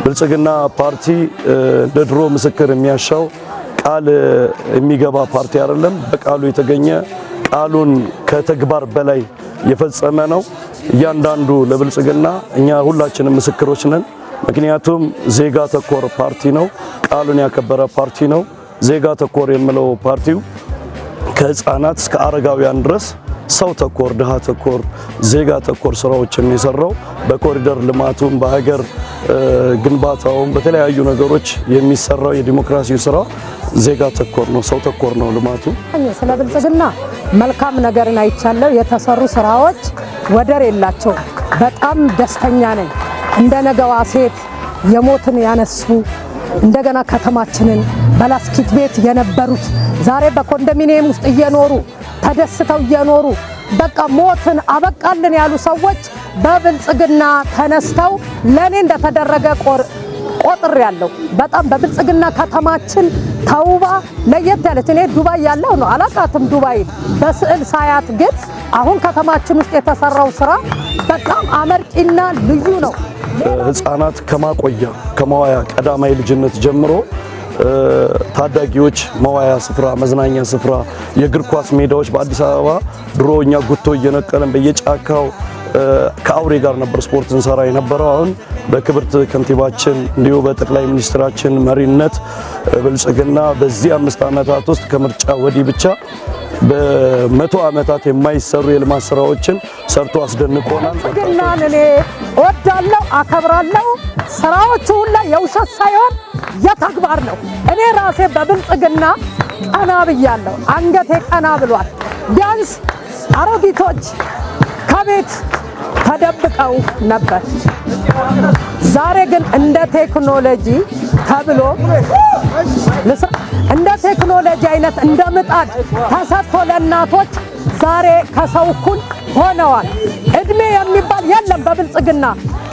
ብልጽግና ፓርቲ እንደ ድሮ ምስክር የሚያሻው ቃል የሚገባ ፓርቲ አይደለም። በቃሉ የተገኘ፣ ቃሉን ከተግባር በላይ የፈጸመ ነው። እያንዳንዱ ለብልጽግና እኛ ሁላችንም ምስክሮች ነን። ምክንያቱም ዜጋ ተኮር ፓርቲ ነው። ቃሉን ያከበረ ፓርቲ ነው። ዜጋ ተኮር የምለው ፓርቲው ከህፃናት እስከ አረጋውያን ድረስ ሰው ተኮር፣ ድሃ ተኮር፣ ዜጋ ተኮር ስራዎችን የሰራው፣ በኮሪደር ልማቱም፣ በሀገር ግንባታውም፣ በተለያዩ ነገሮች የሚሰራው የዲሞክራሲው ስራ ዜጋ ተኮር ነው፣ ሰው ተኮር ነው ልማቱ። ስለ ብልጽግና መልካም ነገርን አይቻለሁ። የተሰሩ ስራዎች ወደር የላቸውም። በጣም ደስተኛ ነኝ። እንደ ነገዋ ሴት የሞትን ያነሱ፣ እንደገና ከተማችንን በላስቲክ ቤት የነበሩት ዛሬ በኮንዶሚኒየም ውስጥ እየኖሩ፣ ተደስተው እየኖሩ፣ በቃ ሞትን አበቃልን ያሉ ሰዎች በብልጽግና ተነስተው ለእኔ እንደተደረገ ቆጥሬያለሁ። በጣም በብልጽግና ከተማችን ተውባ ለየት ያለች፣ እኔ ዱባይ ያለው ነው አላቃትም። ዱባይ በስዕል ሳያት ግን አሁን ከተማችን ውስጥ የተሰራው ስራ በጣም አመርቂና ልዩ ነው። ህፃናት ከማቆያ፣ ከመዋያ ቀዳማዊ ልጅነት ጀምሮ ታዳጊዎች መዋያ ስፍራ፣ መዝናኛ ስፍራ፣ የእግር ኳስ ሜዳዎች በአዲስ አበባ። ድሮ እኛ ጉቶ እየነቀልን በየጫካው ከአውሬ ጋር ነበር ስፖርት እንሰራ የነበረው። አሁን በክብርት ከንቲባችን እንዲሁ በጠቅላይ ሚኒስትራችን መሪነት ብልጽግና በዚህ 5 ዓመታት ውስጥ ከምርጫ ወዲህ ብቻ በ100 ዓመታት የማይሰሩ የልማት ስራዎችን ሰርቶ አስደንቆናል። ብልጽግናን እኔ እወዳለሁ፣ አከብራለሁ። ስራዎቹ ሁላ የውሸት ሳይሆን የተግባር ነው። እኔ ራሴ በብልጽግና ቀና ብያለሁ። አንገቴ ቀና ብሏል። ቢያንስ አሮጊቶች ከቤት ተደብቀው ነበር። ዛሬ ግን እንደ ቴክኖሎጂ ተብሎ፣ እንደ ቴክኖሎጂ አይነት እንደ ምጣድ ተሰጥቶ ለእናቶች ዛሬ ከሰው እኩል ሆነዋል። እድሜ የሚባል የለም በብልጽግና፣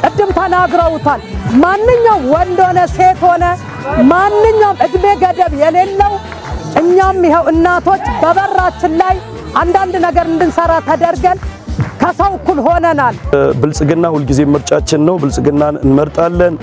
ቅድም ተናግረውታል። ማንኛውም ወንድ ሆነ ሴት ሆነ ማንኛውም እድሜ ገደብ የሌለው፣ እኛም ይኸው እናቶች በበራችን ላይ አንዳንድ ነገር እንድንሰራ ተደርገን ከሰው እኩል ሆነናል። ብልጽግና ሁልጊዜ ምርጫችን ነው። ብልጽግናን እንመርጣለን።